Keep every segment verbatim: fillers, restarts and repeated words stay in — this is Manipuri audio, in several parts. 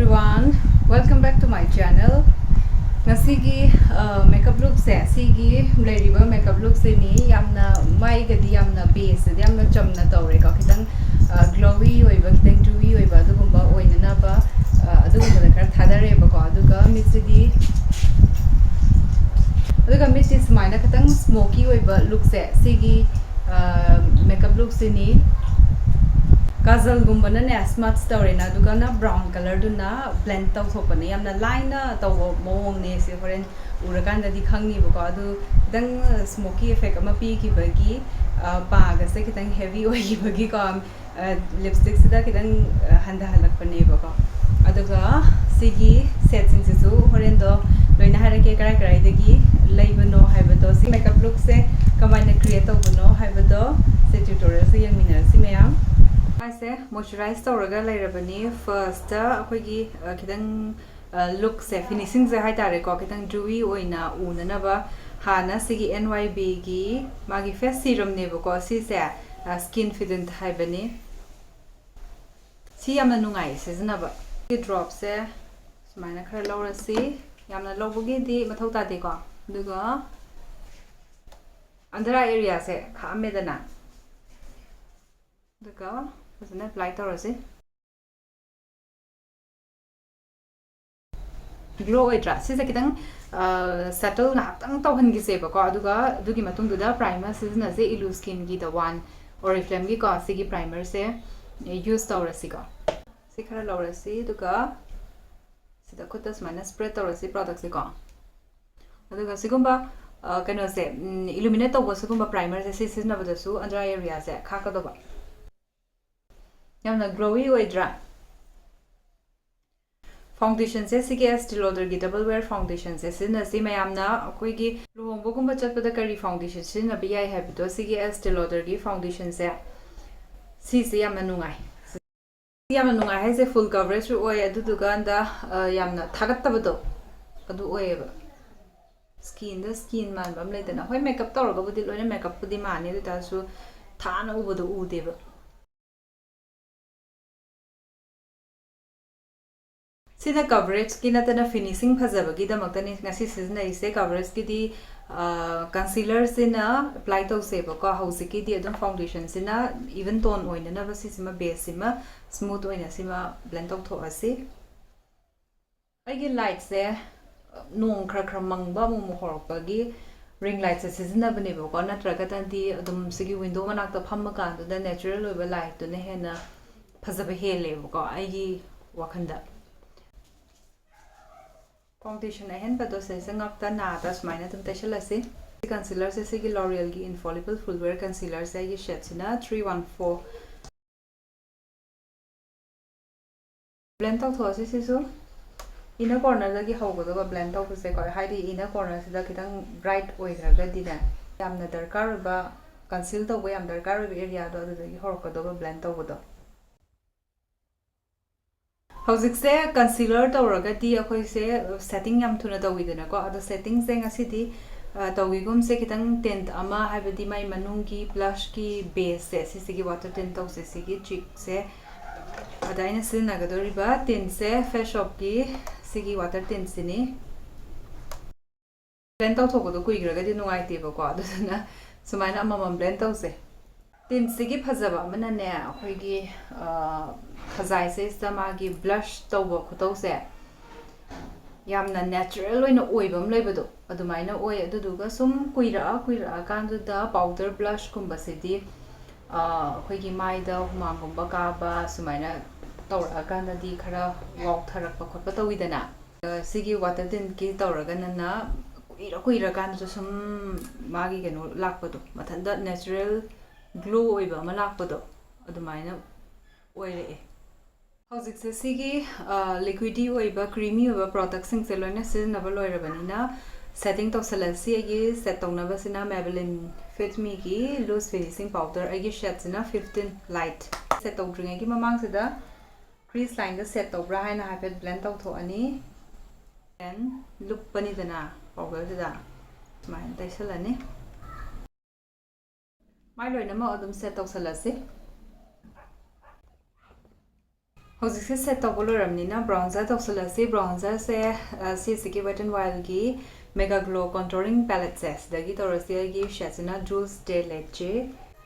Everyone, welcome back to my channel. ꯉꯁꯤꯒꯤ ꯃꯦꯀꯞ ꯂꯨꯛꯁꯦ, ꯁꯤꯒꯤ ꯂꯩꯔꯤꯕ ꯃꯦꯀꯞ ꯂꯨꯛꯁꯤꯅꯤ꯫ ꯌꯥꯝꯅ ꯃꯥꯏꯒꯗꯤ ꯌꯥꯝꯅ ꯕꯦꯁꯇꯗꯤ ꯌꯥꯝꯅ ꯆꯝꯅ ꯇꯧꯔꯦꯀꯣ, ꯈꯤꯇꯪ ꯒ꯭ꯂꯣꯋꯤ ꯑꯣꯏꯕ, ꯈꯤꯇꯪ ꯗ꯭ꯌꯨꯋꯤ ꯑꯣꯏꯕ ꯑꯗꯨꯒꯨꯝꯕ ꯑꯣꯏꯅꯅꯕ ꯑꯗꯨꯒꯨꯝꯕꯗ ꯈꯔ ꯊꯥꯗꯔꯦꯕꯀꯣ꯫ ꯑꯗꯨꯒ ꯃꯤꯠꯁꯤꯗꯤ ꯑꯗꯨꯒ ꯃꯤꯠꯁꯤ ꯁꯨꯃꯥꯏꯅ ꯈꯤꯇꯪ ꯁ꯭ꯃꯣꯀꯤ ꯑꯣꯏꯕ ꯂꯨꯛꯁꯦ, ꯁꯤꯒꯤ ꯃꯦꯀꯞ ꯂꯨꯛꯁꯤꯅꯤ꯫ ꯀꯥꯖꯜꯒꯨꯝꯕꯅꯅꯦ ꯁ꯭ꯃꯠꯁ ꯇꯧꯔꯦꯅ, ꯑꯗꯨꯒꯅ ꯕ꯭ꯔꯥꯎꯟ ꯀꯂꯔꯗꯨꯅ ꯕ꯭ꯂꯦꯟ ꯇꯧꯊꯣꯛꯄꯅꯦ꯫ ꯌꯥꯝꯅ ꯂꯥꯏꯅ ꯇꯧꯕ ꯃꯑꯣꯡꯅꯦ꯫ ꯁꯤ ꯍꯣꯔꯦꯟ ꯎꯔꯀꯥꯟꯗꯗꯤ ꯈꯪꯅꯤꯕꯀꯣ꯫ ꯑꯗꯨ ꯈꯤꯇꯪ ꯁ꯭ꯃꯣꯀꯤ ꯏꯐꯦꯛ ꯑꯃ ꯄꯤꯈꯤꯕꯒꯤ ꯄꯥꯒꯁꯦ ꯈꯤꯇꯪ ꯍꯦꯚꯤ ꯑꯣꯏꯈꯤꯕꯒꯤꯀꯣ, ꯂꯤꯞꯁꯇꯤꯛꯁꯤꯗ ꯈꯤꯇꯪ ꯍꯟꯊꯍꯜꯂꯛꯄꯅꯦꯕꯀꯣ꯫ ꯑꯗꯨꯒ ꯁꯤꯒꯤ ꯁꯦꯠꯁꯤꯡꯁꯤꯁꯨ ꯍꯣꯔꯦꯟꯗꯣ ꯂꯣꯏꯅ ꯍꯥꯏꯔꯛꯀꯦ, ꯀꯔꯥꯏ ꯀꯔꯥꯏꯗꯒꯤ ꯂꯩꯕꯅꯣ ꯍꯥꯏꯕꯗꯣ, ꯁꯤ ꯃꯦꯀꯞ ꯂꯨꯛꯁꯦ ꯀꯃꯥꯏꯅ ꯀ꯭ꯔꯤꯌꯦꯠ ꯇꯧꯕꯅꯣ ꯍꯥꯏꯕꯗꯣ ꯁꯤ ꯇ꯭ꯌꯨꯇꯣꯔꯤꯌꯦꯜꯁꯦ ꯌꯦꯡꯃꯤꯟꯅꯔꯁꯤ ꯃꯌꯥꯝ꯫ ꯃꯥꯏꯁꯦ ꯃꯣꯏꯆꯔꯥꯏꯁ ꯇꯧꯔꯒ ꯂꯩꯔꯕꯅꯤ꯫ ꯐꯥꯔꯁꯇ ꯑꯩꯈꯣꯏꯒꯤ ꯈꯤꯇꯪ ꯂꯨꯛꯁꯦ, ꯐꯤꯅꯤꯁꯤꯡꯁꯦ ꯍꯥꯏꯇꯥꯔꯦꯀꯣ, ꯈꯤꯇꯪ ꯗ꯭ꯌꯨꯋꯤ ꯑꯣꯏꯅ ꯎꯅꯅꯕ ꯍꯥꯟꯅ ꯁꯤꯒꯤ ꯑꯦꯟ ꯋꯥꯏ ꯕꯤꯒꯤ ꯃꯥꯒꯤ ꯐꯦꯁ ꯁꯤꯔꯝꯅꯦꯕꯀꯣ ꯁꯤꯁꯦ꯫ ꯁ꯭ꯀꯤꯟ ꯐꯤꯗꯦꯟꯠ ꯍꯥꯏꯕꯅꯤ꯫ ꯁꯤ ꯌꯥꯝꯅ ꯅꯨꯡꯉꯥꯏ ꯁꯤꯖꯤꯟꯅꯕ꯫ ꯁꯤ ꯗ꯭ꯔꯣꯞꯁꯦ ꯁꯨꯃꯥꯏꯅ ꯈꯔ ꯂꯧꯔꯁꯤ꯫ ꯌꯥꯝꯅ ꯂꯧꯕꯒꯤꯗꯤ ꯃꯊꯧ ꯇꯥꯗꯦꯀꯣ꯫ ꯑꯗꯨꯒ ꯑꯟꯗꯔ ꯑꯥꯏ ꯑꯦꯔꯤꯌꯥꯁꯦ ꯈꯥꯛꯑꯝꯃꯦꯗꯅ, ꯑꯗꯨꯒ ꯐꯖꯅ ꯑꯦꯄ꯭ꯂꯥꯏ ꯇꯧꯔꯁꯤ꯫ ꯒ꯭ꯂꯣ ꯑꯣꯏꯗ꯭ꯔꯥ? ꯁꯤꯁꯦ ꯈꯤꯇꯪ ꯁꯦꯇꯜ ꯉꯥꯏꯍꯥꯛꯇꯪ ꯇꯧꯍꯟꯈꯤꯁꯦꯕꯀꯣ꯫ ꯑꯗꯨꯒ ꯑꯗꯨꯒꯤ ꯃꯇꯨꯡꯗꯨꯗ ꯄ꯭ꯔꯥꯏꯃꯔ ꯁꯤꯖꯤꯟꯅꯁꯦ, ꯏꯂꯨꯁꯀꯤꯟꯒꯤ ꯗ ꯋꯥꯟ, ꯑꯣꯔꯤꯐ꯭ꯂꯦꯝꯒꯤꯀꯣ꯫ ꯁꯤꯒꯤ ꯄ꯭ꯔꯥꯏꯃꯔꯁꯦ ꯌꯨꯁ ꯇꯧꯔꯁꯤꯀꯣ꯫ ꯁꯤ ꯈꯔ ꯂꯧꯔꯁꯤ, ꯑꯗꯨꯒ ꯁꯤꯗ ꯈꯨꯠꯇ ꯁꯨꯃꯥꯏꯅ ꯁ꯭ꯄ꯭ꯔꯦꯗ ꯇꯧꯔꯁꯤ ꯄ꯭ꯔꯣꯗꯛꯁꯦꯀꯣ꯫ ꯑꯗꯨꯒ ꯁꯤꯒꯨꯝꯕ ꯀꯩꯅꯣꯁꯦ, ꯏꯂꯨꯃꯤꯅꯦꯠ ꯇꯧꯕ ꯁꯤꯒꯨꯝꯕ ꯄ꯭ꯔꯥꯏꯃꯔꯁꯦ ꯁꯤ ꯁꯤꯖꯤꯟꯅꯕꯗꯁꯨ ꯑꯟꯗꯔ ꯑꯥꯏ ꯑꯦꯔꯤꯌꯥꯁꯦ ꯈꯥꯛꯀꯗꯧꯕ꯫ ꯌꯥꯝꯅ ꯒ꯭ꯂꯣꯋꯤ ꯑꯣꯏꯗ꯭ꯔꯥ? ꯐꯥꯎꯟꯗꯦꯁꯟꯁꯦ ꯁꯤꯒꯤ ꯑꯦꯁꯇꯤ ꯂꯣꯗꯔꯒꯤ ꯗꯕꯜ ꯋꯦꯌꯔ ꯐꯥꯎꯟꯗꯦꯁꯟꯁꯦ ꯁꯤꯖꯤꯟꯅꯁꯤ꯫ ꯃꯌꯥꯝꯅ ꯑꯩꯈꯣꯏꯒꯤ ꯂꯨꯍꯣꯡꯕꯒꯨꯝꯕ ꯆꯠꯄꯗ ꯀꯔꯤ ꯐꯥꯎꯟꯗꯦꯁꯟ ꯁꯤꯖꯤꯟꯅꯕ ꯌꯥꯏ ꯍꯥꯏꯕꯗꯣ, ꯁꯤꯒꯤ ꯑꯦꯁꯇꯤ ꯂꯣꯗꯔꯒꯤ ꯐꯥꯎꯟꯗꯦꯁꯟꯁꯦ ꯁꯤꯁꯦ ꯌꯥꯝꯅ ꯅꯨꯡꯉꯥꯏ꯫ ꯁꯤ ꯌꯥꯝꯅ ꯅꯨꯡꯉꯥꯏ ꯍꯥꯏꯁꯦ ꯐꯨꯜ ꯀꯚꯔꯦꯖꯁꯨ ꯑꯣꯏ, ꯑꯗꯨꯗꯨꯒ ꯍꯟꯗ ꯌꯥꯝꯅ ꯊꯥꯒꯠꯇꯕꯗꯣ ꯑꯗꯨ ꯑꯣꯏꯌꯦꯕ꯫ ꯁ꯭ꯀꯤꯟꯗ ꯁ꯭ꯀꯤꯟ ꯃꯥꯟꯕ ꯑꯃ ꯂꯩꯗꯅ꯫ ꯍꯣꯏ, ꯃꯦꯀꯞ ꯇꯧꯔꯒꯕꯨꯗꯤ ꯂꯣꯏꯅ ꯃꯦꯀꯞꯄꯨꯗꯤ ꯃꯥꯟꯅꯤ, ꯑꯗꯨ ꯑꯣꯏꯇꯥꯔꯁꯨ ꯊꯥꯅ ꯎꯕꯗꯣ ꯎꯗꯦꯕ꯫ ꯁꯤꯅ coverage ꯀꯤ ꯅꯠꯇꯅ finishing ꯐꯖꯕꯒꯤꯗꯃꯛꯇꯅꯤ ꯉꯁꯤ ꯁꯤꯖꯤꯟꯅꯔꯤꯁꯦ꯫ Coverage ꯀꯤꯗꯤ concealer ꯁꯤꯅ apply ꯇꯧꯁꯦꯕꯀꯣ꯫ ꯍꯧꯖꯤꯛꯀꯤꯗꯤ ꯑꯗꯨꯝ foundation ꯁꯤꯅ even tone ꯑꯣꯏꯅꯅꯕ ꯁꯤꯁꯤꯃ base ꯁꯤꯃ smooth ꯑꯣꯏꯅ ꯁꯤꯃ blend ꯇꯧꯊꯣꯛꯑꯁꯤ꯫ ꯑꯩꯒꯤ light ꯁꯦ ꯅꯣꯡ ꯈꯔ ꯈꯔ ꯃꯪꯕ ꯑꯃꯨꯛ ꯑꯃꯨꯛ ꯍꯧꯔꯛꯄꯒꯤ ring light ꯁꯦ ꯁꯤꯖꯤꯟꯅꯕꯅꯦꯕꯀꯣ꯫ ꯅꯠꯇ꯭ꯔꯒꯅꯗꯤ ꯑꯗꯨꯝ ꯁꯤꯒꯤ window ꯃꯅꯥꯛꯇ ꯐꯝꯃꯀꯥꯟꯗꯨꯗ natural ꯑꯣꯏꯕ light ꯇꯨꯅ ꯍꯦꯟꯅ ꯐꯖꯕ ꯍꯦꯜꯂꯦꯕꯀꯣ ꯑꯩꯒꯤ ꯋꯥꯈꯜꯗ꯫ Foundation ꯑꯍꯦꯟꯕꯗꯣ ꯁꯤꯁꯦ ꯉꯛꯇ ꯅꯥꯗ ꯁꯨꯃꯥꯏꯅ ꯑꯗꯨꯝ ꯇꯩꯁꯜꯂꯁꯤ꯫ Concealer ꯁꯦ ꯁꯤꯒꯤ L'Oreal ꯒꯤ Infallible Full Wear Concealer ꯁꯦ ꯑꯩꯒꯤ shade ꯁꯤꯅ three one four꯫ Blend ꯇꯧꯊꯣꯛꯑꯁꯤ ꯁꯤꯁꯨ꯫ Inner corner ꯗꯒꯤ ꯍꯧꯒꯗꯕ blend ꯇꯧꯕꯁꯦꯀꯣ, ꯍꯥꯏꯗꯤ inner corner ꯁꯤꯗ ꯈꯤꯇꯪ bright ꯑꯣꯏꯈ꯭ꯔꯒꯗꯤꯅꯦ, ꯌꯥꯝꯅ ꯗꯔꯀꯥꯔ ꯑꯣꯏꯕ, conceal ꯇꯧꯕ ꯌꯥꯝ ꯗꯔꯀꯥꯔ ꯑꯣꯏꯕ area ꯗꯣ ꯑꯗꯨꯗꯒꯤ ꯍꯧꯔꯛꯀꯗꯧꯕ blend ꯇꯧꯕꯗꯣ꯫ ꯍꯧꯖꯤꯛꯁꯦ concealer ꯇꯧꯔꯒꯗꯤ ꯑꯩꯈꯣꯏꯁꯦ setting ꯌꯥꯝ ꯊꯨꯅ ꯇꯧꯋꯤꯗꯅꯀꯣ꯫ ꯑꯗꯣ setting ꯁꯦ ꯉꯁꯤꯗꯤ, ꯑ, ꯇꯧꯋꯤꯒꯨꯝꯁꯦ꯫ ꯈꯤꯇꯪ tint ꯑꯃ, ꯍꯥꯏꯕꯗꯤ ꯃꯥꯏ ꯃꯅꯨꯡꯒꯤ blush ꯀꯤ base ꯁꯦ ꯁꯤꯁꯤꯒꯤ water tint ꯇꯧꯁꯦ, ꯁꯤꯒꯤ cheek ꯁꯦ꯫ ꯑꯗ ꯑꯩꯅ ꯁꯤꯖꯤꯟꯅꯒꯗꯧꯔꯤꯕ tint ꯁꯦ Face Shop ꯀꯤ ꯁꯤꯒꯤ water tint ꯁꯤꯅꯤ꯫ Blend ꯇꯧꯊꯣꯛꯄꯗꯣ ꯀꯨꯏꯈ꯭ꯔꯒꯗꯤ ꯅꯨꯡꯉꯥꯏꯇꯦꯕꯀꯣ, ꯑꯗꯨꯗꯨꯅ ꯁꯨꯃꯥꯏꯅ ꯑꯃꯃꯝ blend ꯇꯧꯁꯦ꯫ Tint ꯁꯤꯒꯤ ꯐꯖꯕ ꯑꯃꯅꯅꯦ, ꯑꯩꯈꯣꯏꯒꯤ, ꯑ, ꯈꯖꯥꯏꯁꯤꯗ ꯃꯥꯒꯤ blush ꯇꯧꯕ ꯈꯨꯇꯧꯁꯦ ꯌꯥꯝꯅ natural ꯑꯣꯏꯅ ꯑꯣꯏꯕ ꯑꯃ ꯂꯩꯕꯗꯣ ꯑꯗꯨꯃꯥꯏꯅ ꯑꯣꯏ꯫ ꯑꯗꯨꯗꯨꯒ ꯁꯨꯝ ꯀꯨꯏꯔꯛꯑ ꯀꯨꯏꯔꯛꯑꯀꯥꯟꯗꯨꯗ powder blush ꯀꯨꯝꯕꯁꯤꯗꯤ, ꯑ, ꯑꯩꯈꯣꯏꯒꯤ ꯃꯥꯏꯗ ꯍꯨꯃꯥꯡꯒꯨꯝꯕ ꯀꯥꯕ ꯁꯨꯃꯥꯏꯅ ꯇꯧꯔꯛꯑꯀꯥꯟꯗꯗꯤ ꯈꯔ ꯋꯥꯎꯊꯔꯛꯄ ꯈꯣꯠꯄ ꯇꯧꯋꯤꯗꯅ꯫ ꯑ, ꯁꯤꯒꯤ water tint ꯀꯤ ꯇꯧꯔꯒꯅꯅ ꯀꯨꯏꯔ ꯀꯨꯏꯔꯀꯥꯟꯗꯁꯨ ꯁꯨꯝ ꯃꯥꯒꯤ ꯀꯩꯅꯣ ꯂꯥꯛꯄꯗꯣ, ꯃꯊꯟꯇ natural glow ꯑꯣꯏꯕ ꯑꯃ ꯂꯥꯛꯄꯗꯣ ꯑꯗꯨꯃꯥꯏꯅ ꯑꯣꯏꯔꯛꯑꯦ꯫ ꯍꯧꯖꯤꯛꯁꯦ ꯁꯤꯒꯤ, ꯑ, liquid ꯏ ꯑꯣꯏꯕ, creamy ꯑꯣꯏꯕ product ꯁꯤꯡꯁꯦ ꯂꯣꯏꯅ ꯁꯤꯖꯤꯟꯅꯕ ꯂꯣꯏꯔꯕꯅꯤꯅ setting ꯇꯧꯁꯜꯂꯁꯤ꯫ ꯑꯩꯒꯤ set ꯇꯧꯅꯕꯁꯤꯅ Maybelline Fit Me ꯒꯤ loose finishing powder, ꯑꯩꯒꯤ shade ꯁꯤꯅ fifteen Light꯫ Set ꯇꯧꯗ꯭ꯔꯤꯉꯩꯒꯤ ꯃꯃꯥꯡꯁꯤꯗ crease line ꯗ set ꯇꯧꯕ꯭ꯔꯥ ꯍꯥꯏꯅ ꯍꯥꯏꯐꯦꯠ blend ꯇꯧꯊꯣꯛꯑꯅꯤ꯫ Then ꯂꯨꯞꯄꯅꯤꯗꯅ powder ꯁꯤꯗ ꯁꯨꯃꯥꯏꯅ ꯇꯩꯁꯜꯂꯅꯤ꯫ ꯃꯥꯏ ꯂꯣꯏꯅꯃꯛ ꯑꯗꯨꯝ set ꯇꯧꯁꯜꯂꯁꯤ꯫ ꯍꯧꯖꯤꯛꯁꯦ ꯁꯦꯠ ꯇꯧꯕ ꯂꯣꯏꯔꯕꯅꯤꯅ ꯕ꯭ꯔꯥꯎꯟꯖꯔ ꯇꯧꯁꯤꯜꯂꯁꯤ꯫ ꯕ꯭ꯔꯥꯎꯟꯖꯔꯁꯦ ꯁꯤꯁꯤꯒꯤ Wet n Wildꯒꯤ Mega Glow Contouring Paletteꯁꯦ ꯁꯤꯗꯒꯤ ꯇꯧꯔꯁꯤ꯫ ꯑꯩꯒꯤ ꯁꯦꯠꯁꯤꯅ Jules de Leche꯫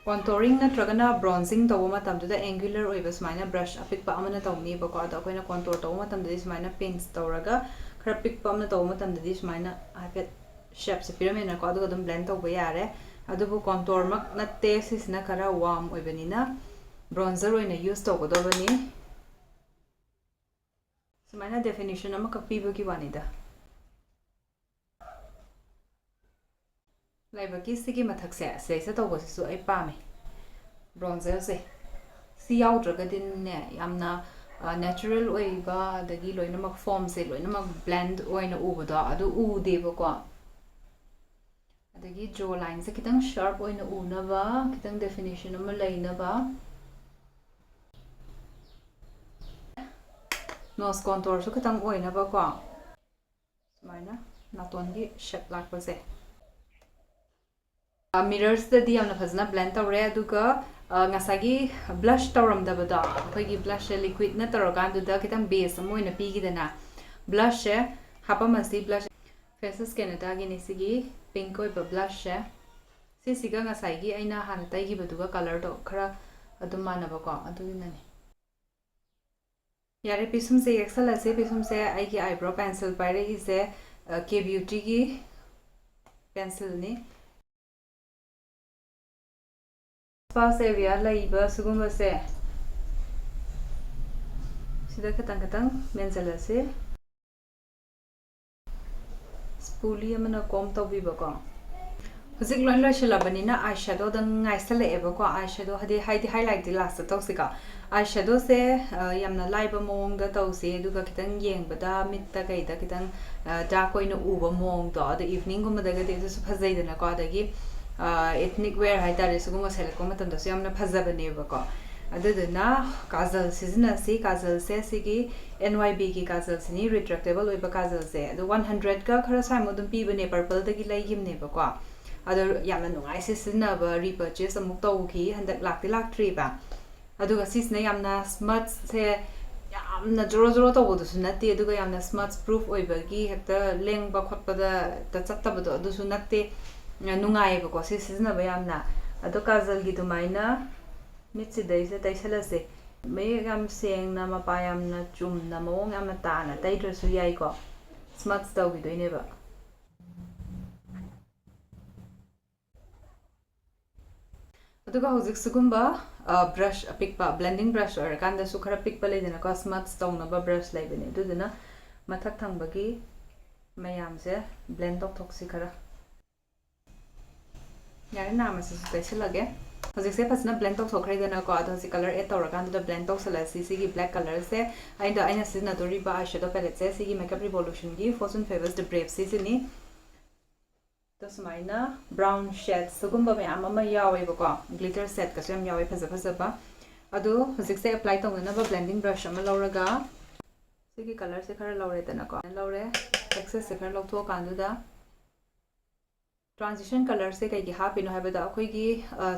Contouring ꯅꯠꯇ꯭ꯔꯒꯅ bronzing ꯇꯧꯕ ꯃꯇꯝꯗꯨꯗ angular ꯑꯣꯏꯕ ꯁꯨꯃꯥꯏꯅ ꯕ꯭ꯔꯁ ꯑꯄꯤꯛꯄ ꯑꯃꯅ ꯇꯧꯅꯤꯕꯀꯣ꯫ ꯑꯗꯣ ꯑꯩꯈꯣꯏꯅ contour ꯇꯧꯕ ꯃꯇꯝꯗꯗꯤ ꯁꯨꯃꯥꯏꯅ pinch ꯇꯧꯔꯒ, ꯈꯔ ꯄꯤꯛꯄ ꯑꯃꯅ ꯇꯧꯕ ꯃꯇꯝꯗꯗꯤ ꯁꯨꯃꯥꯏꯅ ꯍꯥꯏꯐꯦꯠ shapeꯁꯦ ꯄꯤꯔꯝꯃꯦꯅꯀꯣ, ꯑꯗꯨꯒ ꯑꯗꯨꯝ blend ꯇꯧꯕ ꯌꯥꯔꯦ꯫ ꯑꯗꯨꯕꯨ contourꯃꯛ ꯅꯠꯇꯦ, ꯁꯤꯁꯤꯅ ꯈꯔ warm ꯑꯣꯏꯕꯅꯤꯅ bronzer ꯑꯣꯏꯅ use ꯇꯧꯒꯗꯧꯕꯅꯤ꯫ ꯁꯨꯃꯥꯏꯅ definition ꯑꯃꯈꯛ ꯄꯤꯕꯒꯤ ꯋꯥꯅꯤꯗ꯫ ꯂꯥꯏꯕꯛꯀꯤ ꯁꯤꯒꯤ ꯃꯊꯛꯁꯦ ꯁꯤꯗꯩꯁꯤꯗ ꯇꯧꯕꯁꯤꯁꯨ ꯑꯩ ꯄꯥꯝꯃꯦ꯫ Bronzerꯁꯦ ꯁꯤ ꯌꯥꯎꯗ꯭ꯔꯒꯗꯤꯅꯦ, ꯌꯥꯝꯅ natural ꯑꯣꯏꯕ, ꯑꯗꯒꯤ ꯂꯣꯏꯅꯃꯛ formꯁꯦ ꯂꯣꯏꯅꯃꯛ blend ꯑꯣꯏꯅ ꯎꯕꯗꯣ ꯑꯗꯨ ꯎꯗꯦꯕꯀꯣ꯫ ꯑꯗꯒꯤ jaw lineꯁꯦ ꯈꯤꯇꯪ sharp ꯑꯣꯏꯅ ꯎꯅꯕ, ꯈꯤꯇꯪ definition ꯑꯃ ꯂꯩꯅꯕ꯫ Nose contourꯁꯨ ꯈꯤꯇꯪ ꯑꯣꯏꯅꯕꯀꯣ꯫ ꯁꯨꯃꯥꯏꯅ ꯅꯥꯇꯣꯟꯒꯤ shape ꯂꯥꯛꯄꯁꯦ꯫ Mirrorꯁꯤꯗꯗꯤ ꯌꯥꯝꯅ ꯐꯖꯅ blend ꯇꯧꯔꯦ꯫ ꯑꯗꯨꯒ ꯉꯁꯥꯏꯒꯤ blush ꯇꯧꯔꯝꯗꯕꯗꯣ, ꯑꯩꯈꯣꯏꯒꯤ blushꯁꯦ liquidꯅ ꯇꯧꯔꯀꯥꯟꯗꯨꯗ ꯈꯤꯇꯪ base ꯑꯃ ꯑꯣꯏꯅ ꯄꯤꯈꯤꯗꯅ, blushꯁꯦ ꯍꯥꯞꯄꯝꯃꯁꯤ꯫ Blush Faces Canadaꯒꯤꯅꯤ ꯁꯤꯒꯤ pink ꯑꯣꯏꯕ blushꯁꯦ꯫ ꯁꯤꯁꯤꯒ ꯉꯁꯥꯏꯒꯤ ꯑꯩꯅ ꯍꯥꯟꯅ ꯇꯩꯈꯤꯕꯗꯨꯒ colorꯗꯣ ꯈꯔ ꯑꯗꯨꯝ ꯃꯥꯟꯅꯕꯀꯣ, ꯑꯗꯨꯗꯨꯅꯅꯦ꯫ ꯌꯥꯔꯦ, ꯄꯤꯁꯨꯝꯁꯦ ꯌꯦꯛꯁꯜꯂꯁꯦ꯫ ꯄꯤꯁꯨꯝꯁꯦ ꯑꯩꯒꯤ eyebrow pencil ꯄꯥꯏꯔꯛꯏꯁꯦ K Beautyꯒꯤ pencilꯅꯤ꯫ Sparse area ꯂꯩꯕ ꯁꯤꯒꯨꯝꯕꯁꯦ ꯁꯤꯗ ꯈꯤꯇꯪ ꯈꯤꯇꯪ ꯃꯦꯟꯁꯤꯜꯂꯁꯤ꯫ Spoolie ꯑꯃꯅ comb ꯇꯧꯕꯤꯕꯀꯣ꯫ ꯍꯧꯖꯤꯛ ꯂꯣꯏ ꯂꯣꯏꯁꯤꯜꯂꯕꯅꯤꯅ eye shadowꯗ ꯉꯥꯏꯁꯜꯂꯛꯑꯦꯕꯀꯣ꯫ Eye shadow ꯍꯥꯏꯗꯤ, ꯍꯥꯏꯗꯤ highlightꯇꯤ lastꯇ ꯇꯧꯁꯤꯀꯣ꯫ Eye shadowꯁꯦ ꯌꯥꯝꯅ ꯂꯥꯏꯕ ꯃꯑꯣꯡꯗ ꯇꯧꯁꯤ, ꯑꯗꯨꯒ ꯈꯤꯇꯪ ꯌꯦꯡꯕꯗ ꯃꯤꯠꯇ ꯀꯩꯗ ꯈꯤꯇꯪ dark ꯑꯣꯏꯅ ꯎꯕ ꯃꯑꯣꯡꯗꯣ, ꯑꯗꯣ eveningꯒꯨꯝꯕꯗꯒꯗꯤ ꯑꯗꯨꯁꯨ ꯐꯖꯩꯗꯅꯀꯣ꯫ ꯑꯗꯒꯤ ethnic wear ꯍꯥꯏꯇꯥꯔꯦ, ꯁꯤꯒꯨꯝꯕ ꯁꯦꯠꯂꯛꯄ ꯃꯇꯝꯗꯁꯨ ꯌꯥꯝꯅ ꯐꯖꯕꯅꯦꯕꯀꯣ꯫ ꯑꯗꯨꯗꯨꯅ ꯀꯥꯖꯜ ꯁꯤꯖꯤꯟꯅꯁꯤ꯫ ꯀꯥꯖꯜꯁꯦ ꯁꯤꯒꯤ NYBꯒꯤ ꯀꯥꯖꯜꯁꯤꯅꯤ, retractable ꯑꯣꯏꯕ ꯀꯥꯖꯜꯁꯦ꯫ ꯑꯗꯣ one hundredꯀ ꯈꯔ ꯁ꯭ꯋꯥꯏꯃꯨꯛ ꯑꯗꯨꯝ ꯄꯤꯕꯅꯦ, Purpleꯗꯒꯤ ꯂꯩꯈꯤꯕꯅꯦꯕꯀꯣ꯫ ꯑꯗꯣ ꯌꯥꯝꯅ ꯅꯨꯡꯉꯥꯏ ꯁꯤ ꯁꯤꯖꯤꯟꯅꯕ, repurchase ꯑꯃꯨꯛ ꯇꯧꯈꯤ, ꯍꯟꯗꯛ ꯂꯥꯛꯇꯤ ꯂꯥꯛꯇ꯭ꯔꯤꯕ꯫ ꯑꯗꯨꯒ ꯁꯤꯁꯤꯅ ꯌꯥꯝꯅ smudgeꯁꯦ ꯌꯥꯝꯅ ꯖꯣꯔꯣ ꯖꯣꯔꯣ ꯇꯧꯕꯗꯨꯁꯨ ꯅꯠꯇꯦ, ꯑꯗꯨꯒ ꯌꯥꯝꯅ smudge proof ꯑꯣꯏꯕꯒꯤ ꯍꯦꯛꯇ ꯂꯦꯡꯕ ꯈꯣꯠꯄꯗ ꯍꯦꯛꯇ ꯆꯠꯇꯕꯗꯣ ꯑꯗꯨꯁꯨ ꯅꯠꯇꯦ꯫ ꯅꯨꯡꯉꯥꯏꯌꯦꯕꯀꯣ ꯁꯤ ꯁꯤꯖꯤꯟꯅꯕ ꯌꯥꯝꯅ꯫ ꯑꯗꯣ ꯀꯥꯖꯜꯒꯤ ꯑꯗꯨꯃꯥꯏꯅ ꯃꯤꯠꯁꯤꯗꯩꯁꯤꯗ ꯇꯩꯁꯜꯂꯁꯦ꯫ ꯃꯌꯦꯛ ꯌꯥꯝ ꯁꯦꯡꯅ, ꯃꯄꯥ ꯌꯥꯝꯅ ꯆꯨꯝꯅ, ꯃꯑꯣꯡ ꯌꯥꯝꯅ ꯇꯥꯅ ꯇꯩꯗ꯭ꯔꯁꯨ ꯌꯥꯏꯀꯣ, smudge ꯇꯧꯈꯤꯗꯣꯏꯅꯦꯕ꯫ ꯑꯗꯨꯒ ꯍꯧꯖꯤꯛ ꯁꯤꯒꯨꯝꯕ brush ꯑꯄꯤꯛꯄ, blending brush ꯑꯣꯏꯔꯀꯥꯟꯗꯁꯨ ꯈꯔ ꯄꯤꯛꯄ ꯂꯩꯗꯅꯀꯣ, smudge ꯇꯧꯅꯕ brush ꯂꯩꯕꯅꯦ, ꯑꯗꯨꯗꯨꯅ ꯃꯊꯛ ꯊꯪꯕꯒꯤ ꯃꯌꯥꯝꯁꯦ blend ꯇꯧꯊꯣꯛꯁꯤ ꯈꯔ꯫ ꯌꯥꯔꯦ, ꯅꯥꯝꯃꯁꯤꯁꯨ ꯇꯩꯁꯜꯂꯒꯦ꯫ ꯍꯧꯖꯤꯛꯁꯦ ꯐꯖꯅ blend ꯇꯧꯊꯣꯛꯈ꯭ꯔꯦꯗꯅꯀꯣ, ꯑꯗꯣ ꯍꯧꯖꯤꯛ color add ꯇꯧꯔꯀꯥꯟꯗꯨꯗ blend ꯇꯧꯁꯜꯂꯁꯤ꯫ ꯁꯤꯒꯤ black colorꯁꯦ ꯑꯩꯅ, ꯑꯩꯅ ꯁꯤꯖꯤꯟꯅꯗꯣꯔꯤꯕ eyeshadow paletteꯁꯦ ꯁꯤꯒꯤ Makeup Revolutionꯒꯤ Fortune Favors The Braveꯁꯤꯁꯤꯅꯤ꯫ ꯑꯗꯣ ꯁꯨꯃꯥꯏꯅ brown shade ꯁꯤꯒꯨꯝꯕ ꯃꯌꯥꯝ ꯑꯃ ꯌꯥꯎꯋꯦꯕꯀꯣ, glitter setꯀꯁꯨ ꯌꯥꯝ ꯌꯥꯎꯋꯦ ꯐꯖ ꯐꯖꯕ꯫ ꯑꯗꯣ ꯍꯧꯖꯤꯛꯁꯦ apply ꯇꯧꯅꯅꯕ blending brush ꯑꯃ ꯂꯧꯔꯒ, ꯁꯤꯒꯤ colorꯁꯦ ꯈꯔ ꯂꯧꯔꯦꯗꯅꯀꯣ, ꯂꯧꯔꯦ, excessꯁꯦ ꯈꯔ ꯂꯧꯊꯣꯛꯑꯀꯥꯟꯗꯨꯗ, transition colorꯁꯦ ꯀꯩꯒꯤ ꯍꯥꯞꯄꯤꯅꯣ ꯍꯥꯏꯕꯗ ꯑꯩꯈꯣꯏꯒꯤ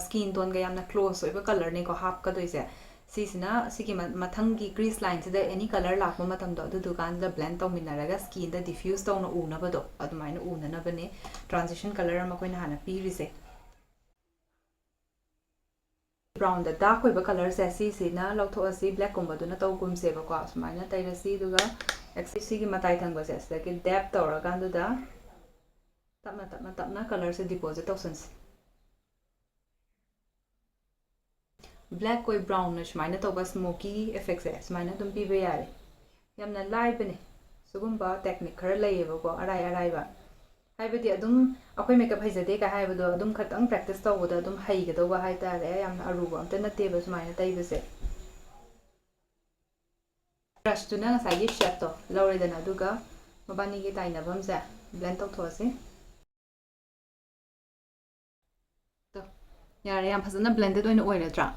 skin toneꯒ ꯌꯥꯝꯅ close ꯑꯣꯏꯕ colorꯅꯤꯀꯣ ꯍꯥꯞꯀꯗꯣꯏꯁꯦ꯫ ꯁꯤꯁꯤꯅ ꯁꯤꯒꯤ ꯃ- ꯃꯊꯪꯒꯤ crease lineꯁꯤꯗ any color ꯂꯥꯛꯄ ꯃꯇꯝꯗꯣ ꯑꯗꯨꯗꯨꯀꯥꯟꯗ blend ꯇꯧꯃꯤꯟꯅꯔꯒ skinꯗ diffuse ꯇꯧꯅ ꯎꯅꯕꯗꯣ ꯑꯗꯨꯃꯥꯏꯅ ꯎꯅꯅꯕꯅꯦ transition color ꯑꯃ ꯑꯩꯈꯣꯏꯅ ꯍꯥꯟꯅ ꯄꯤꯔꯤꯁꯦ꯫ Brownꯗ dark ꯑꯣꯏꯕ colorꯁꯦ ꯁꯤꯁꯤꯅ ꯂꯧꯊꯣꯛꯑꯁꯤ, blackꯀꯨꯝꯕꯗꯨꯅ ꯇꯧꯒꯨꯝꯁꯦꯕꯀꯣ꯫ ꯁꯨꯃꯥꯏꯅ ꯇꯩꯔꯁꯤ, ꯑꯗꯨꯒ excess ꯁꯤꯒꯤ ꯃꯇꯥꯏ ꯊꯪꯕꯁꯦ ꯁꯤꯗꯒꯤ dab ꯇꯧꯔꯀꯥꯟꯗꯨꯗ ꯇꯞꯅ ꯇꯞꯅ ꯇꯞꯅ colorꯁꯦ deposit ꯇꯧꯁꯟꯁꯤ꯫ Black ꯑꯣꯏ brownꯅ ꯁꯨꯃꯥꯏꯅ ꯇꯧꯕ smoky effectꯁꯦ ꯁꯨꯃꯥꯏꯅ ꯑꯗꯨꯝ ꯄꯤꯕ ꯌꯥꯔꯦ꯫ ꯌꯥꯝꯅ ꯂꯥꯏꯕꯅꯦ꯫ ꯁꯤꯒꯨꯝꯕ technique ꯈꯔ ꯂꯩꯌꯦꯕꯀꯣ, ꯑꯔꯥꯏ ꯑꯔꯥꯏꯕ꯫ ꯍꯥꯏꯕꯗꯤ ꯑꯗꯨꯝ ꯑꯩꯈꯣꯏ makeup ꯍꯩꯖꯗꯦ ꯀꯥꯏ ꯍꯥꯏꯕꯗꯣ ꯑꯗꯨꯝ ꯈꯇꯪ practice ꯇꯧꯕꯗ ꯑꯗꯨꯝ ꯍꯩꯒꯗꯧꯕ ꯍꯥꯏꯇꯥꯔꯦ꯫ ꯌꯥꯝꯅ ꯑꯔꯨꯕ ꯑꯝꯇ ꯅꯠꯇꯦꯕ ꯁꯨꯃꯥꯏꯅ ꯇꯩꯕꯁꯦ꯫ Brushꯇꯨꯅ ꯉꯁꯥꯏꯒꯤ shadeꯇꯣ ꯂꯧꯔꯦꯗꯅ, ꯑꯗꯨꯒ ꯃꯕꯥꯅꯤꯒꯤ ꯇꯥꯏꯅꯐꯝꯁꯦ blend ꯇꯧꯊꯣꯛꯑꯁꯤ꯫ ꯇꯣ, ꯌꯥꯔꯦ, ꯌꯥꯝ ꯐꯖꯅ blended ꯑꯣꯏꯅ ꯑꯣꯏꯔꯗ꯭ꯔꯥ?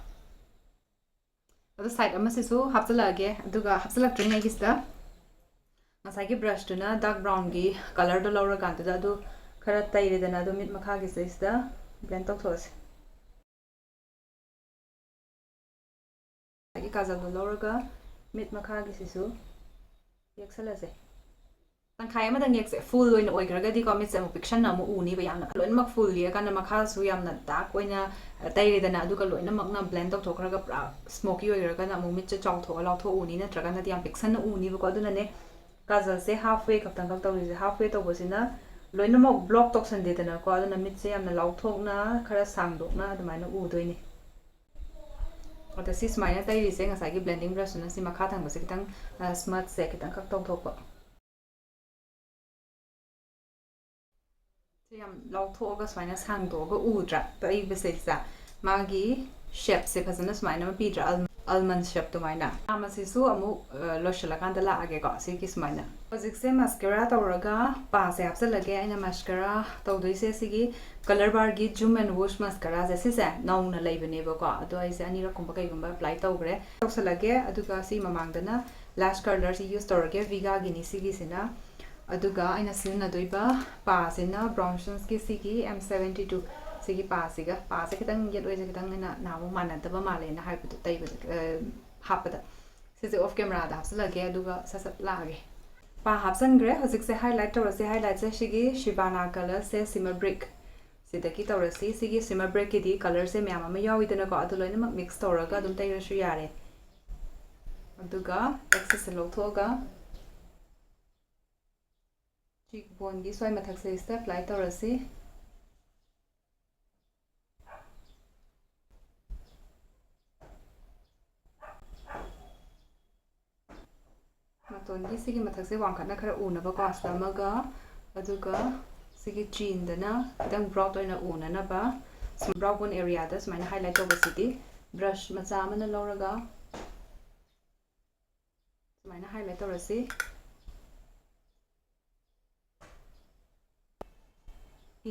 ꯑꯗꯣ side ꯑꯃꯁꯤꯁꯨ ꯍꯥꯞꯆꯤꯜꯂꯛꯑꯒꯦ, ꯑꯗꯨꯒ ꯍꯥꯞꯆꯤꯜꯂꯛꯇ꯭ꯔꯤꯉꯩꯒꯤꯁꯤꯗ ꯉꯁꯥꯏꯒꯤ brushꯇꯨꯅ dark brownꯒꯤ colorꯗꯣ ꯂꯧꯔꯀꯥꯟꯗꯨꯗ ꯑꯗꯨ ꯈꯔ ꯇꯩꯔꯦꯗꯅ, ꯑꯗꯨ ꯃꯤꯠ ꯃꯈꯥꯒꯤꯁꯤꯗꯩꯁꯤꯗ blend ꯇꯧꯊꯣꯛꯑꯁꯤ꯫ ꯉꯁꯥꯏꯒꯤ ꯀꯥꯖꯜꯗꯣ ꯂꯧꯔꯒ ꯃꯤꯠ ꯃꯈꯥꯒꯤꯁꯤꯁꯨ ꯌꯦꯛꯁꯜꯂꯁꯦ꯫ ꯇꯪꯈꯥꯏ ꯑꯃꯗꯪ ꯌꯦꯛꯁꯦ꯫ ꯐꯨꯜ ꯑꯣꯏꯅ ꯑꯣꯏꯈ꯭ꯔꯒꯗꯤꯀꯣ, ꯃꯤꯠꯁꯦ ꯑꯃꯨꯛ ꯄꯤꯛꯁꯟꯅ ꯑꯃꯨꯛ ꯎꯅꯤꯕ꯫ ꯌꯥꯝꯅ ꯂꯣꯏꯅꯃꯛ ꯐꯨꯜ ꯌꯦꯛꯑꯀꯥꯟꯗ ꯃꯈꯥꯁꯨ ꯌꯥꯝꯅ ꯗꯥꯔꯛ ꯑꯣꯏꯅ, ꯑ, ꯇꯩꯔꯦꯗꯅ, ꯑꯗꯨꯒ ꯂꯣꯏꯅꯃꯛꯅ ꯕ꯭ꯂꯦꯟ ꯇꯧꯊꯣꯛꯈ꯭ꯔꯒ ꯄꯨꯔꯥ ꯁ꯭ꯃꯣꯀꯤ ꯑꯣꯏꯈ꯭ꯔꯒꯅ ꯑꯃꯨꯛ ꯃꯤꯠꯁꯦ ꯆꯥꯎꯊꯣꯛꯑ ꯂꯥꯎꯊꯣꯛꯎꯅꯤ, ꯅꯠꯇ꯭ꯔꯒꯅꯗꯤ ꯌꯥꯝ ꯄꯤꯛꯁꯟꯅ ꯎꯅꯤꯕꯀꯣ꯫ ꯑꯗꯨꯅꯅꯦ ꯀꯥꯖꯜꯁꯦ ꯍꯥꯐ ꯋꯦ ꯈꯛꯇꯪꯈꯛ ꯇꯧꯔꯤꯁꯦ꯫ ꯍꯥꯐ ꯋꯦ ꯇꯧꯕꯁꯤꯅ ꯂꯣꯏꯅꯃꯛ ꯕ꯭ꯂꯣꯛ ꯇꯧꯁꯟꯗꯦꯗꯅꯀꯣ, ꯑꯗꯨꯅ ꯃꯤꯠꯁꯦ ꯌꯥꯝꯅ ꯂꯥꯎꯊꯣꯛꯅ, ꯈꯔ ꯁꯥꯡꯗꯣꯛꯅ ꯑꯗꯨꯃꯥꯏꯅ ꯎꯗꯣꯏꯅꯦ꯫ ꯑꯗ ꯁꯤ ꯁꯨꯃꯥꯏꯅ ꯇꯩꯔꯤꯁꯦ, ꯉꯁꯥꯏꯒꯤ ꯕ꯭ꯂꯦꯟꯗꯤꯡ ꯕ꯭ꯔꯁꯇꯨꯅ ꯁꯤ ꯃꯈꯥ ꯊꯪꯕꯁꯦ ꯈꯤꯇꯪ, ꯑ, ꯁ꯭ꯃꯠꯁꯦ ꯈꯤꯇꯪꯈꯛ ꯇꯧꯊꯣꯛꯄ꯫ ꯁꯤ ꯌꯥꯝ ꯂꯥꯎꯊꯣꯛꯑꯒ ꯁꯨꯃꯥꯏꯅ ꯁꯥꯡꯗꯣꯛꯑꯒ ꯎꯗ꯭ꯔꯥ? ꯇꯩꯕꯁꯤꯗ ꯃꯥꯒꯤ ꯁꯦꯞꯁꯦ ꯐꯖꯅ ꯁꯨꯃꯥꯏꯅ ꯑꯃ ꯄꯤꯗ꯭ꯔꯥ? ꯑꯜ-, ꯑꯜꯃꯟ ꯁꯦꯞ ꯑꯗꯨꯃꯥꯏꯅ꯫ ꯃꯆꯥ ꯃꯁꯤꯁꯨ ꯑꯃꯨꯛ, ꯑ, ꯂꯣꯏꯁꯤꯜꯂꯀꯥꯟꯗ ꯂꯥꯛꯑꯒꯦꯀꯣ, ꯁꯤꯒꯤ ꯁꯨꯃꯥꯏꯅ꯫ ꯍꯧꯖꯤꯛꯁꯦ ꯃꯁꯀꯦꯔꯥ ꯇꯧꯔꯒ ꯄꯥꯁꯦ ꯍꯥꯞꯆꯤꯜꯂꯒꯦ꯫ ꯑꯩꯅ ꯃꯁꯀꯦꯔꯥ ꯇꯧꯗꯣꯏꯁꯦ ꯁꯤꯒꯤ ꯀꯂꯔ ꯕꯥꯔꯒꯤ ꯖꯨꯝ ꯑꯦꯟ ꯋꯨꯁ ꯃꯁꯀꯦꯔꯥꯁꯦ, ꯁꯤꯁꯦ ꯅꯧꯅ ꯂꯩꯕꯅꯦꯕꯀꯣ, ꯑꯗꯣ ꯑꯩꯁꯦ ꯑꯅꯤꯔꯛꯀꯨꯝꯕ ꯀꯩꯒꯨꯝꯕ ꯑꯦꯄ꯭ꯂꯥꯏ ꯇꯧꯈ꯭ꯔꯦ꯫ ꯇꯧꯁꯜꯂꯒꯦ, ꯑꯗꯨꯒ ꯁꯤ ꯃꯃꯥꯡꯗꯅ ꯂꯥꯁ ꯀꯂꯔꯁꯤ ꯌꯨꯁ ꯇꯧꯔꯒꯦ, ꯚꯤꯒꯥꯒꯤꯅꯤ ꯁꯤꯒꯤꯁꯤꯅ꯫ ꯑꯗꯨꯒ ꯑꯩꯅ ꯁꯤꯖꯤꯟꯅꯗꯣꯏꯕ ꯄꯥꯁꯤꯅ ꯕ꯭ꯔꯥꯎꯟꯁꯟꯁꯀꯤ ꯁꯤꯒꯤ ꯑꯦꯝ ꯁꯕꯦꯟꯇꯤ ꯇꯨ, ꯁꯤꯒꯤ ꯄꯥꯁꯤꯒ꯫ ꯄꯥꯁꯦ ꯈꯤꯇꯪ ꯌꯦꯠ ꯑꯣꯏꯁꯦ, ꯈꯤꯇꯪ ꯑꯩꯅ ꯅꯍꯥꯟꯃꯨꯛ ꯃꯥꯟꯅꯗꯕ ꯃꯥꯜꯂꯦꯅ ꯍꯥꯏꯕꯗꯣ, ꯇꯩꯕꯗ, ꯑ, ꯍꯥꯞꯄꯗ꯫ ꯁꯤꯁꯦ ꯑꯣꯐ ꯀꯦꯃꯦꯔꯥꯗ ꯍꯥꯞꯆꯤꯜꯂꯒꯦ, ꯑꯗꯨꯒ ꯁꯠ ꯁꯠ ꯂꯥꯛꯑꯒꯦ꯫ ꯄꯥ ꯍꯥꯞꯆꯤꯟꯈ꯭ꯔꯦ꯫ ꯍꯧꯖꯤꯛꯁꯦ ꯍꯥꯏꯂꯥꯏꯠ ꯇꯧꯔꯁꯦ꯫ ꯍꯥꯏꯂꯥꯏꯠꯁꯦ ꯁꯤꯒꯤ ꯁꯤꯕꯥꯅꯥ ꯀꯂꯔꯁꯦ ꯁꯤꯃꯔ ꯕ꯭ꯔꯤꯛ, ꯁꯤꯗꯒꯤ ꯇꯧꯔꯁꯤ꯫ ꯁꯤꯒꯤ ꯁꯤꯃꯔ ꯕ꯭ꯔꯤꯛꯀꯤꯗꯤ ꯀꯂꯔꯁꯦ ꯃꯌꯥꯝ ꯑꯃ ꯌꯥꯎꯋꯤꯗꯅꯀꯣ, ꯑꯗꯨ ꯂꯣꯏꯅꯃꯛ ꯃꯤꯛꯁ ꯇꯧꯔꯒ ꯑꯗꯨꯝ ꯇꯩꯔꯁꯨ ꯌꯥꯔꯦ꯫ ꯑꯗꯨꯒ ꯑꯦꯛꯁꯦꯁꯁꯦ ꯂꯧꯊꯣꯛꯑꯒ ꯆꯤꯛ ꯕꯣꯟꯒꯤ ꯁ꯭ꯋꯥꯏ ꯃꯊꯛꯁꯦ ꯁꯤꯗ ꯑꯦꯄ꯭ꯂꯥꯏ ꯇꯧꯔꯁꯤ꯫ ꯃꯇꯣꯟꯒꯤ ꯁꯤꯒꯤ ꯃꯊꯛꯁꯦ ꯋꯥꯡꯈꯠꯅ ꯈꯔ ꯎꯅꯕꯀꯣ, ꯁꯤꯗ ꯑꯃꯒ, ꯑꯗꯨꯒ ꯁꯤꯒꯤ ꯆꯤꯟꯗꯅ ꯈꯤꯇꯪ ꯕ꯭ꯔꯥꯎꯠ ꯑꯣꯏꯅ ꯎꯅꯅꯕ ꯁꯨꯝ ꯕ꯭ꯔꯥꯎ ꯕꯣꯟ ꯑꯦꯔꯤꯌꯥꯗ ꯁꯨꯃꯥꯏꯅ ꯍꯥꯏꯂꯥꯏꯠ ꯇꯧꯕꯁꯤꯗꯤ ꯕ꯭ꯔꯁ ꯃꯆꯥ ꯑꯃꯅ ꯂꯧꯔꯒ ꯁꯨꯃꯥꯏꯅ ꯍꯥꯏꯂꯥꯏꯠ ꯇꯧꯔꯁꯤ꯫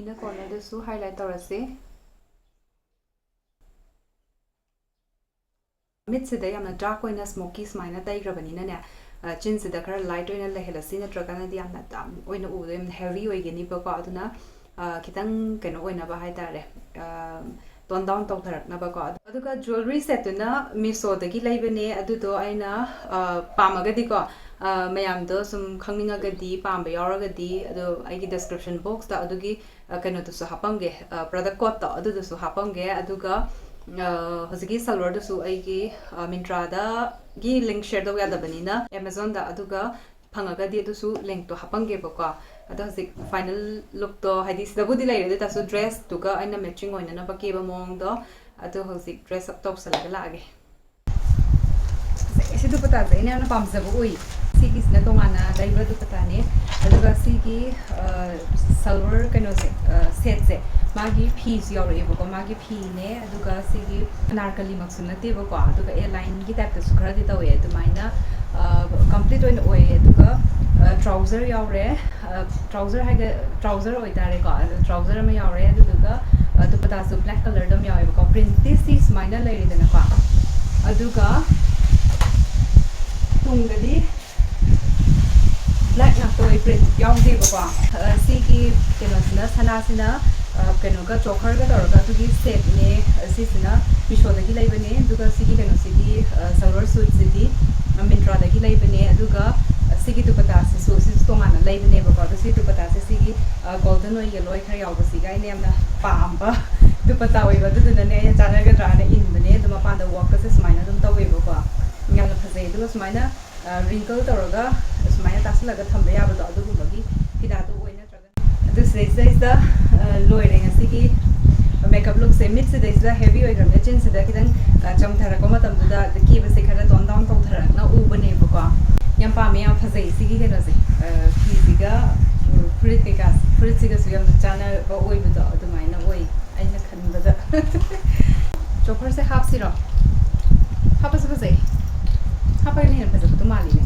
ꯏꯅꯔ ꯀꯣꯔꯅꯔꯗꯁꯨ ꯍꯥꯏꯂꯥꯏꯠ ꯇꯧꯔꯁꯤ꯫ ꯃꯤꯠꯁꯤꯗ ꯌꯥꯝꯅ ꯗꯥꯔꯛ ꯑꯣꯏꯅ ꯁ꯭ꯃꯣꯀꯤ ꯁꯨꯃꯥꯏꯅ ꯇꯩꯈ꯭ꯔꯕꯅꯤꯅꯅꯦ, ꯑ, ꯆꯤꯟꯁꯤꯗ ꯈꯔ ꯂꯥꯏꯠ ꯑꯣꯏꯅ ꯂꯩꯍꯜꯂꯁꯤ, ꯅꯠꯇ꯭ꯔꯒꯅꯗꯤ ꯌꯥꯝꯅ ꯗꯥꯔꯛ ꯑꯣꯏꯅ ꯎꯕꯗꯣ ꯌꯥꯝꯅ ꯍꯦꯚꯤ ꯑꯣꯏꯒꯅꯤꯕꯀꯣ꯫ ꯑꯗꯨꯅ, ꯑ, ꯈꯤꯇꯪ ꯀꯩꯅꯣ ꯑꯣꯏꯅꯕ ꯍꯥꯏꯇꯥꯔꯦ, ꯑ, tone down ꯇꯧꯊꯔꯛꯅꯕꯀꯣ꯫ ꯑꯗꯨꯒ jewellery setꯇꯨꯅ Meeshoꯗꯒꯤ ꯂꯩꯕꯅꯦ꯫ ꯑꯗꯨꯗꯣ ꯑꯩꯅ, ꯑ, ꯄꯥꯝꯃꯒꯗꯤꯀꯣ, ꯑ, ꯃꯌꯥꯝꯗꯣ ꯁꯨꯝ ꯈꯪꯅꯤꯡꯉꯒꯗꯤ, ꯄꯥꯝꯕ ꯌꯥꯎꯔꯒꯗꯤ, ꯑꯗꯣ ꯑꯩꯒꯤ description boxꯇ ꯑꯗꯨꯒꯤ, ꯑ, ꯀꯩꯅꯣꯗꯨꯁꯨ ꯍꯥꯞꯄꯝꯒꯦ, ꯑ, product codeꯇꯣ ꯑꯗꯨꯗꯨꯁꯨ ꯍꯥꯞꯄꯝꯒꯦ꯫ ꯑꯗꯨꯒ, ꯑ, ꯍꯧꯖꯤꯛꯀꯤ salwarꯗꯨꯁꯨ ꯑꯩꯒꯤ, ꯑ, Myntraꯗꯒꯤ link share ꯇꯧ ꯌꯥꯗꯕꯅꯤꯅ Amazonꯗ, ꯑꯗꯨꯒ ꯐꯪꯉꯒꯗꯤ ꯑꯗꯨꯁꯨ linkꯇꯣ ꯍꯥꯞꯄꯝꯒꯦꯕꯀꯣ꯫ ꯑꯗꯣ ꯍꯧꯖꯤꯛ final lookꯇꯣ, ꯍꯥꯏꯗꯤ ꯁꯤꯗꯕꯨꯗꯤ ꯂꯩꯔꯦ, ꯑꯗꯨ ꯑꯣꯏ ꯇꯥꯔꯁꯨ dressꯇꯨꯒ ꯑꯩꯅ matching ꯑꯣꯏꯅꯅꯕ ꯀꯦꯕ ꯃꯑꯣꯡꯗꯣ꯫ ꯑꯗꯣ ꯍꯧꯖꯤꯛ dress up ꯇꯧꯁꯜꯂꯒ ꯂꯥꯛꯑꯒꯦ꯫ ꯁꯤ ꯗꯨꯄꯇꯥꯁꯦ ꯑꯩꯅ ꯌꯥꯝꯅ ꯄꯥꯝꯖꯕ ꯑꯣꯏ꯫ ꯁꯤꯒꯤꯁꯤꯅ ꯇꯣꯉꯥꯟꯅ ꯂꯩꯕ ꯗꯨꯄꯇꯥꯅꯦ꯫ ꯑꯗꯨꯒ ꯁꯤꯒꯤ, ꯑ, salwar ꯀꯩꯅꯣꯁꯦ, ꯑ, setꯁꯦ, ꯃꯥꯒꯤ ꯐꯤꯁꯨ ꯌꯥꯎꯔꯛꯑꯦꯕꯀꯣ꯫ ꯃꯥꯒꯤ ꯐꯤꯅꯦ, ꯑꯗꯨꯒ ꯁꯤꯒꯤ ꯑꯅꯥꯔꯀꯂꯤꯃꯛꯁꯨ ꯅꯠꯇꯦꯕꯀꯣ, ꯑꯗꯨꯒ A lineꯒꯤ typeꯇꯁꯨ ꯈꯔꯗꯤ ꯇꯧꯋꯦ꯫ ꯑꯗꯨꯃꯥꯏꯅ, ꯑ, complete ꯑꯣꯏꯅ ꯑꯣꯏꯌꯦ꯫ ꯑꯗꯨꯒ, ꯑ, trouser ꯌꯥꯎꯔꯦ꯫ ꯑ, trouser ꯍꯥꯏꯒ-, trouser ꯑꯣꯏꯇꯥꯔꯦꯀꯣ, ꯑꯗꯣ trouser ꯑꯃ ꯌꯥꯎꯔꯦ꯫ ꯑꯗꯨꯗꯨꯒ, ꯑ, ꯗꯨꯄꯇꯥꯁꯨ black colourꯗ ꯑꯃ ꯌꯥꯎꯋꯦꯕꯀꯣ꯫ Printꯇꯤ ꯁꯤ ꯁꯨꯃꯥꯏꯅ ꯂꯩꯔꯦꯗꯅꯀꯣ꯫ ꯑꯗꯨꯒ ꯇꯨꯡꯗꯗꯤ black ꯉꯥꯛꯇ ꯑꯣꯏ, print ꯌꯥꯎꯗꯦꯕꯀꯣ꯫ ꯑ, ꯁꯤꯒꯤ ꯀꯩꯅꯣꯁꯤꯅ, ꯁꯅꯥꯁꯤꯅ, ꯑ, ꯀꯩꯅꯣꯒ, chokerꯒ ꯇꯧꯔꯒ ꯑꯗꯨꯒꯤ setꯅꯦ꯫ ꯑ, ꯁꯤꯁꯤꯅ Meeshoꯗꯒꯤ ꯂꯩꯕꯅꯦ꯫ ꯑꯗꯨꯒ ꯁꯤꯒꯤ ꯀꯩꯅꯣꯁꯤꯗꯤ, ꯑ, salwar suitꯁꯤꯗꯤ, ꯑ, Myntraꯗꯒꯤ ꯂꯩꯕꯅꯦ꯫ ꯑꯗꯨꯒ, ꯑ, ꯁꯤꯒꯤ ꯗꯨꯄꯇꯥꯁꯤꯁꯨ, ꯁꯤꯁꯨ ꯇꯣꯉꯥꯟꯅ ꯂꯩꯕꯅꯦꯕꯀꯣ꯫ ꯑꯗꯣ ꯁꯤ ꯗꯨꯄꯇꯥꯁꯦ ꯁꯤꯒꯤ, ꯑ, golden ꯑꯣꯏ, yellow ꯑꯣꯏ ꯈꯔ ꯌꯥꯎꯕꯁꯤꯒ ꯑꯩꯅ ꯌꯥꯝꯅ ꯄꯥꯝꯕ ꯗꯨꯄꯇꯥ ꯑꯣꯏꯕ, ꯑꯗꯨꯗꯨꯅꯅꯦ ꯑꯩꯅ ꯆꯥꯟꯅꯒꯗ꯭ꯔꯥꯅ ꯏꯟꯕꯅꯦ꯫ ꯑꯗꯣ ꯃꯄꯥꯟꯗ workꯀꯁꯦ ꯁꯨꯃꯥꯏꯅ ꯑꯗꯨꯝ ꯇꯧꯋꯦꯕꯀꯣ, ꯌꯥꯝꯅ ꯐꯖꯩ꯫ ꯑꯗꯨꯒ ꯁꯨꯃꯥꯏꯅ, ꯑ, wrinkle ꯇꯧꯔꯒ ꯁꯨꯃꯥꯏꯅ ꯇꯥꯁꯜꯂꯒ ꯊꯝꯕ ꯌꯥꯕꯗꯣ, ꯑꯗꯨꯒꯨꯝꯕꯒꯤ ꯐꯤꯗꯥꯗꯣ ꯑꯣꯏ ꯅꯠꯇ꯭ꯔꯒꯅ꯫ ꯑꯗꯨ ꯁꯤꯗꯩꯁꯤꯗꯩꯁꯤꯗ, ꯑ, ꯂꯣꯏꯔꯦ ꯉꯁꯤꯒꯤ makeup lookꯁꯦ꯫ ꯃꯤꯠꯁꯤꯗꯩꯁꯤꯗ heavy ꯑꯣꯏꯈ꯭ꯔꯕꯅꯦ, ꯆꯤꯟꯁꯤꯗ ꯈꯤꯇꯪ, ꯑ, ꯆꯝꯊꯔꯛꯄ ꯃꯇꯝꯗꯨꯗ ꯀꯦꯕꯁꯦ ꯈꯔ tone down ꯇꯧꯊꯔꯛꯅ ꯎꯕꯅꯦꯕꯀꯣ꯫ ꯌꯥꯝ ꯄꯥꯝꯃꯦ, ꯌꯥꯝ ꯐꯖꯩ ꯁꯤꯒꯤ ꯀꯩꯅꯣꯁꯦ꯫ ꯑ, ꯐꯤꯁꯤꯒ, ꯎ, ꯐꯨꯔꯤꯠ ꯀꯩꯀꯥ, ꯐꯨꯔꯤꯠꯁꯤꯒꯁꯨ ꯌꯥꯝꯅ ꯆꯥꯟꯅꯕ ꯑꯣꯏꯕꯗꯣ ꯑꯗꯨꯃꯥꯏꯅ ꯑꯣꯏ ꯑꯩꯅ ꯈꯟꯕꯗ꯫ Chokerꯁꯦ ꯍꯥꯞꯁꯤꯔꯣ? ꯍꯥꯞꯄꯁꯨ ꯐꯖꯩ꯫ ꯍꯥꯞꯄꯒꯅ ꯍꯦꯟꯅ ꯐꯖꯕꯗꯣ ꯃꯥꯜꯂꯤꯅꯦ꯫